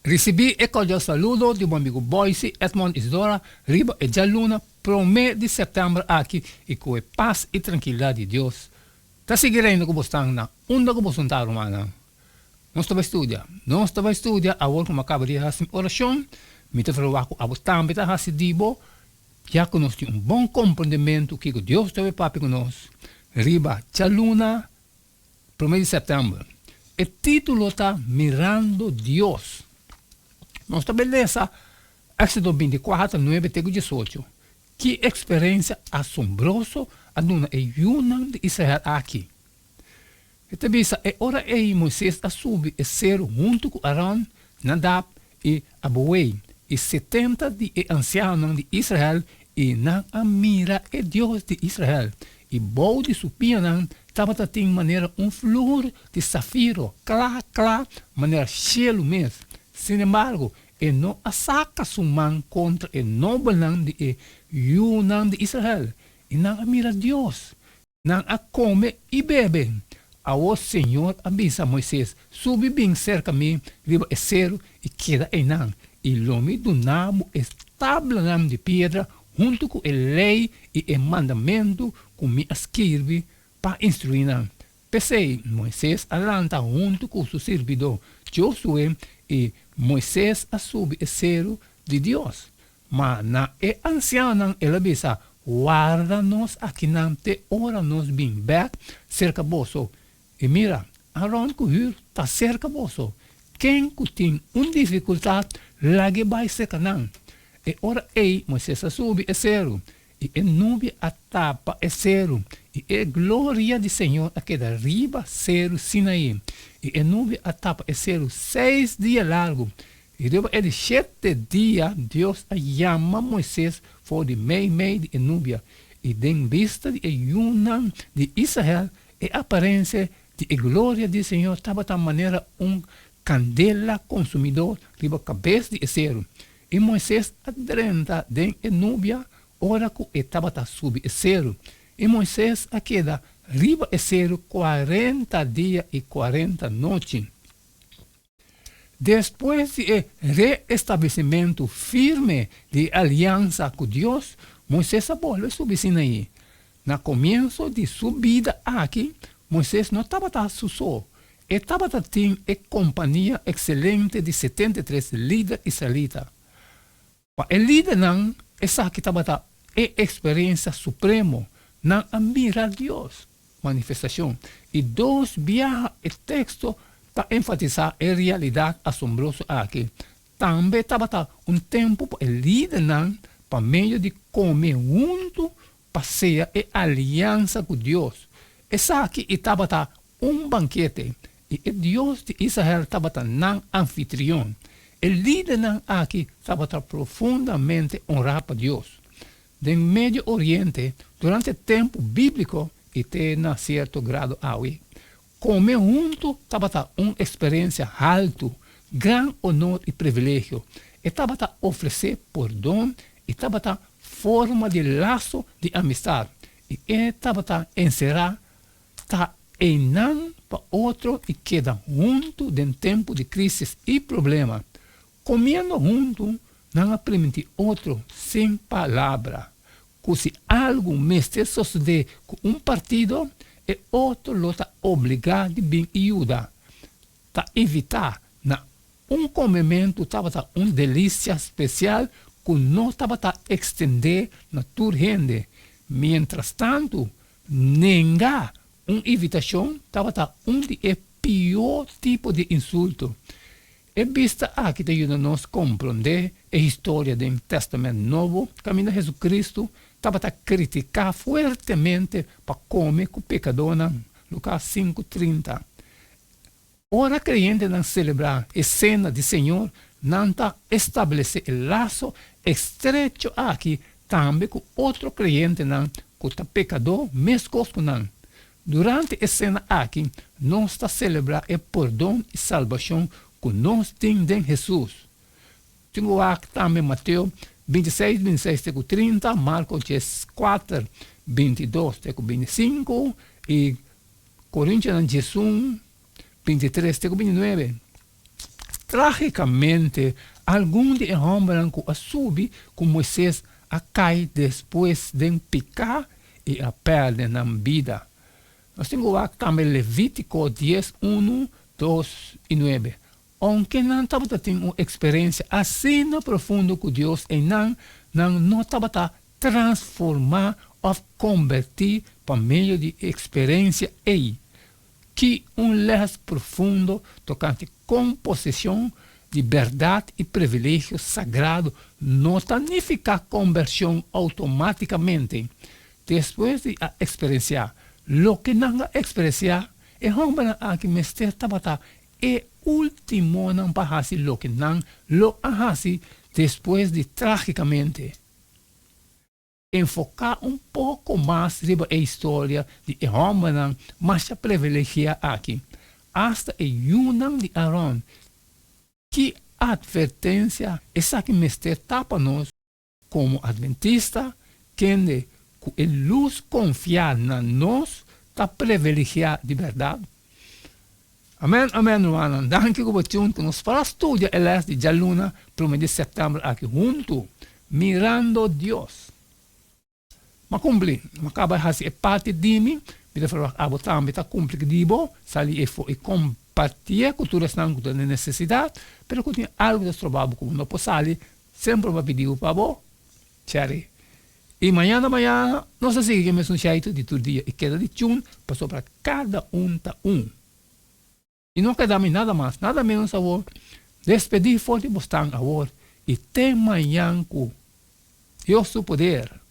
Risibí e kordial saludo di bo amigu Boyce Edmond Isidora riba e djaluna promé di sèptèmber aki i ku e pas i trankilidat di Dios ta sigui reina ku bosnan na unda ku boso ta rumannan. Nos ta bai studia. Nos ta bai studia awor ku mi a kaba di hasi mi orashon. Mi ta ferwagt ku abo tambe ta hasi di bo ya ku nos tin un bon komprendementu kiko Dios ta bai papia ku nos riba djaluna Promé di sèptèmber. E título ta Mirando Dios. Nos ta bai lesa Éxodo bintikuater, nuebe te ku diesocho. Ki eksperensia asombroso a duna e yunan di Israel aki! E ta bisa, E ora ei Moises a subi e seru huntu ku Aron, Nadab i Abuei, i setenta di e ansianonan di Israel, i nan a mira e Dios di Israel, i bou di su pianan tabata tin manera un flur di safiro, kla kla manera shelu mes. Sinembargo, e no a saka su man kontra e nobelnan di e yunan di Israel, i nan a mira Dios. Nan a kome i bebe. Awor señor a bisa Moises, Subi bin serka mi riba e seru i keda einan, i lo mi duna bo e tablanan di piedra huntu ku e lei i e mandamentu ku mi a skirbi pa instruí nan. P'esei Moises a lanta huntu ku su sirbidó Josué, i Moises a subi e seru di Dios. Ma na e ansianonan el a bisa, Warda nos akinan te ora nos bin bèk serka boso. I mira, Aron ku Hur ta serka boso. Ken ku tin un difikultat, lag'é bai serka nan. E ora ei Moises a subi e seru, i e nubia a tapa e seru, i e gloria di señor a keda riba seru Sinaí. I e nubia a tapa e seru seis dia largu, I riba e di shete dia Dios a yama Moises for di meimei di e nubia, i den bista di e yunan di Israel e aparensia di e gloria di Señor tabata manera un kandela konsumidó riba kabes di e seru. I Moises a drenta den e nubia ora ku e tabata subi e seru, i Moises a keda riba e seru kuarenta dia i kuarenta nochi. Despues di e reestablesimentu firme di e aliansa ku Dios, Moises a bolbe subi Sinaí. Na komienso di su bida aki, Moises no tabata su so. E tabata tin e kompania ekselente di 73 lider israelita. Pa e lidernan, esaki tabata e eksperensia supremo, nan a mira Dios manifestashon. I dos biaha e teksto ta enfatisá e realidat asombroso aki. Tambe tabata un tempu pa e lidernan, pa medio di kome huntu, pa sea e aliansa ku Dios. Esaki i tabata un bankete, i e Dios di Israel tabata nan anfitrion. E lidernan aki tabata profundamente onrá pa Dios. Den Medio Oriente, durante tempu bíbliko i te na sierto grado awe, kome huntu tabata un eksperensia haltu, gran onor i privilegio. E tabata ofresé pordon i tabata forma di laso di amistat, i e tabata enserá ta einan pa otro i keda huntu den tempu di krísis i problema. Komiendo huntu, nan a primintí otro sin palabra ku si algu mester sosodé ku un partido, e otro lo ta obligá di bin i yuda. Ta invitá na un komementu tabata un delisia spesial ku no tabata ekstendé na tur hende. Mientrastantu, Nenga un invitashon tabata un di e pió tipo di insulto. E bista aki ta yuda nos komprondé e historia den Tèstamènt Nobo kaminda Hesukristu tabata kritiká fuertemente pa kome ku pekadónan, Lukas sinku, 30. Ora kreyentenan selebrá e Sena di Señor, nan ta establesé e laso estrecho aki tambe ku otro kreyentenan ku ta pekadó meskos ku nan. Durante e sena aki, nos ta selebrá e pordon i salbashon ku nos tin den Hesus. Tin ku wak tambe Mateo 26, 26 te ku 30, Marko 14, 22 te ku 25 i Korintionan 11, 23 te ku 29. Trágikamente, algun di e hòmbernan ku a subi ku Moises a kai despues den piká i a pèrdè nan bida. Nos tin ku wak tambe Levítiko dies, unu, dos i nuebe. Ounke nan tabata tin un eksperensia asina profundo ku Dios einan, nan no tabata transformá òf kombertí pa medio di e eksperensia ei. Ki un lès profundo tokante kon poseshon di bèrdat i privilegio sagrado no ta nifiká kombershon outomátikamente! Despues di a eksperensiá loke nan a eksperensiá, e hòmbernan aki mester tabata e últimonan pa hasi loke nan lo a hasi despues di trágikamente Enfoká un poko mas riba e historia di e hòmbernan masha privilegiá aki, asta e yunan di Aron. Ki atvertensia esaki mester ta pa nos komo adventista, kende ku e lus konfiá na nos ta privilegiá di bèrdat? Amèn amèn rumannan, danki ku bo tune ku nos para studia e lès di djaluna prome di sèptèmber aki huntu, Mirando Dios. M'a kumpli, m'a kaba hasi e parti di mi, mi ta ferwagt abo tambe ta kumpli ku di bo, sali efo i kompartié ku tur esnan ku ta den nesesidat, pero ku tin algu ta stroba bo ku bo no por sali, semper bo a pidi bo pa bo Cherry. I mañana mañana nos ta sigui ku e mesun sheitu di tur dia i keda di tune pasobra kada un ta un. I no keda mi nada mas nada menos awor despedí for di bosnan awor i te mañan ku Dios su poder.